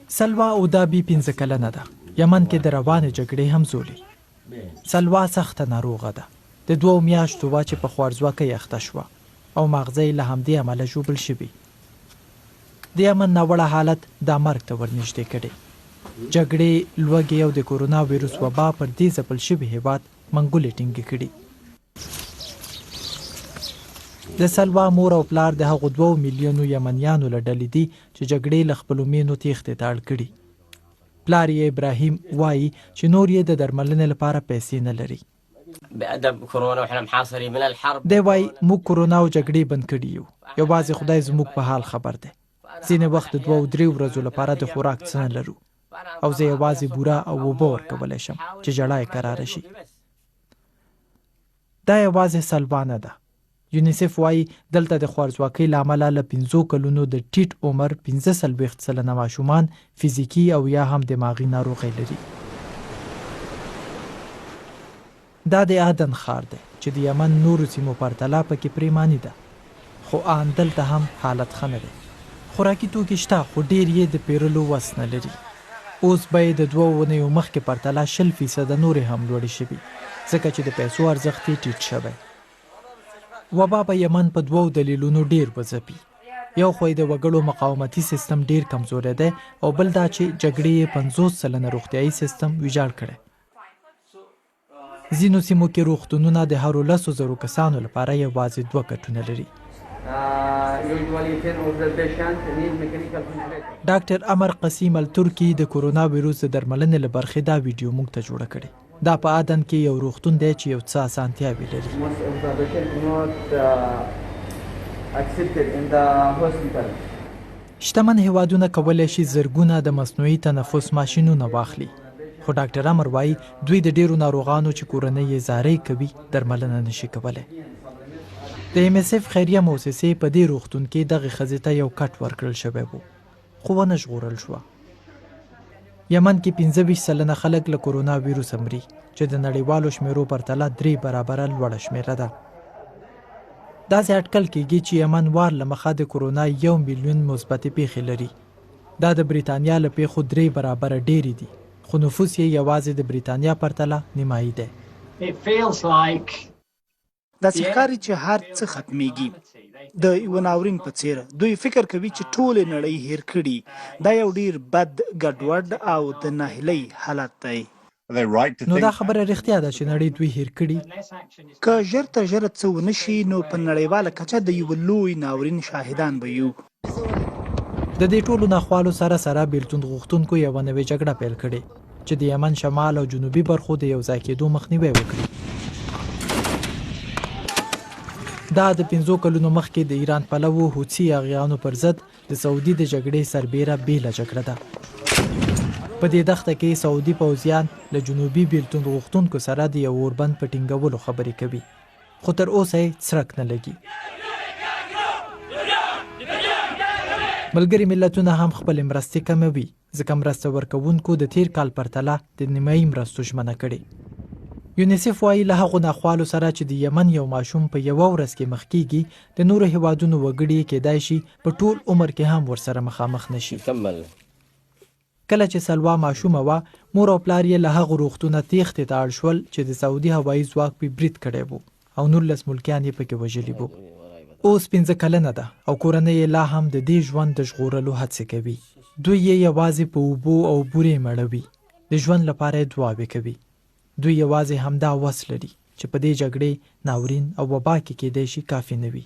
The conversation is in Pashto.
سلوا اودابي پنځه کلنه ده. یمن کې د روانې جګړې همزولې. سلوا سخته ناروغه ده. د دوو میاشتو وه چې په خوارځواکۍ اخته شوه او ماغزه یې له همدې امله ژوبل شوي. د یمن ناوړه حالت دا مرګ ته ورنږدې کړې. جګړې، لوږې او د کورونا ویروس وبا پر دې ځپل شوي هېواد منګولې ټینګې کړي. د سلوا مور او پلار د هغو دوو میلیونو یمنیانو له ډلې دي چې جګړې له خپلو مینو تېښتې ته اړ کړي. پلار یې ابراهیم وايي چې نور یې د درملنې لپاره پیسې نه لري. دی وايي، موږ کورونا او جګړې بند کړي یو. یوازې خدای زموږ په حال خبر دی. ځینې وخت د دوو درې ورځو لپاره د خوراک څه نه لرو او زه یوازې بوره او اوبه ورکولی شم چې ژړا یې کراره شي. دا یوازې سلوا نه ده. یونیسف وايي، دلته د خوارځواکۍ له امله له پنځو کلونو د ټیټ عمر 45% ماشومان فزیکي او یا هم دماغي ناروغۍ لري. دا د عدن ښار دی چې د یمن نورو سیمو پرتله په کې پریماني ده، خو آن دلته هم حالت ښه نه دی. خوراکي توکي شته خو ډېر یې د پېرلو وس نه لري. اوس بیې د دوو اونیو مخکې پرتله 20 فیصده نورې هم لوړې شوي، ځکه چې د پیسو ارزښت یې ټیټ شوی. وبا به یمن په دوو دلیلونو ډېر وځپي. یو خو یې د وګړو مقاومتي سیستم ډېر کمزوری دی او بل دا چې جګړې یې 50% روغتیايي سیستم ویجاړ کړی. ځینو سیمو کې روغتونونه د هرو لسو زرو کسانو لپاره یوازې دوه کټونه لري. ډاکټر امر قسیم الترکي د کورونا ویروس د درملنې له برخې دا ویډیو موږ ته جوړه کړې. دا په عدن کې یو روغتون دی چې یو څه اسانتیاوې لري. شتمن هېوادونه کولی شي زرګونه د مصنوعي تنفس ماشینونه واخلي، خو ډاکټر امر وايي، دوی د ډېرو ناروغانو چې کورنۍ یې زارۍ کوي، درملنه نه شي کولی. د ایم ایس ایف خیریه موسسې په دې روغتون کې دغې ښځې ته یو کټ ورکړل شوی و، خو ونه ژغورل شوه. یمن کې 25% خلک له کورونا ویروسه مري، چې د نړیوالو شمېرو پرتله درې برابره لوړه شمېره ده. داسې اټکل کېږي چې یمن وار له مخه د کورونا یو میلیون مثبتې پېښې لري. دا د بریتانیا له پېښو درې برابره ډېرې دي، خو نفوس یې یوازې د بریتانیا پرتله نیمايي دی. داسې ښکاري چې هر څه ختمېږي. د یوه ناورین په څېر، دوی فکر کوي چې ټولې نړۍ هېر کړي. دا یو ډېر بد، ګډوډ او د ناهیلۍ حالت دی. نو دا خبره رښتیا ده چې نړۍ دوی هېر کړي؟ که ژر تر ژره څه ونه شي، نو په نړیواله کچه د یوه لوی ناورین شاهدان به یو. د دې ټولو ناخوالو سره سره بېلتون غوښتونکو یوه نوې جګړه پیل کړې چې د یمن شمال او جنوبي برخو د یو ځای کېدو مخنیوی وکړي. دا د پنځو کلونو مخکې د ایران پلوو حوثي یاغیانو پر ضد د سعودي د جګړې سربېره بېله جګړه ده. په دې دښته کې سعودي پوځیان له جنوبي بېلتون غوښتونکو سره د یو اوربند په ټینګولو خبرې کوي. خو تر اوسه یې څرک نه لګي. ملګري ملتونه هم خپلې مرستې کموي، ځکه مرسته ورکوونکو د تېر کال پرتله د نیمايي مرستو ژمنه کړې. یونیسف وايي، له هغو ناخوالو سره چې د یمن یو ماشوم په یوه ورځ کې مخ کېږي، د نورو هېوادونو وګړي یې کېدای شي په ټول عمر کې هم ورسره مخامخ نه شي. کله چې سلوا ماشومه وه، مور او پلار یې له هغه روغتونه تېښتې ته اړ شول چې د سعودي هوایي ځواک پرې برید کړی و او 19 ملکیان یې پکې وژلي وو. اوس پنځه کلنه ده او کورنۍ یې لا هم د دې ژوند د ژغورلو هڅې کوي. دوی یې یوازې په اوبو او بورې مړوي، د ژوند لپاره یې دعاوې کوي. دوی یوازې همدا وس لري چې په دې جګړې، ناورین او وبا کې کېدای شي کافي نه وي.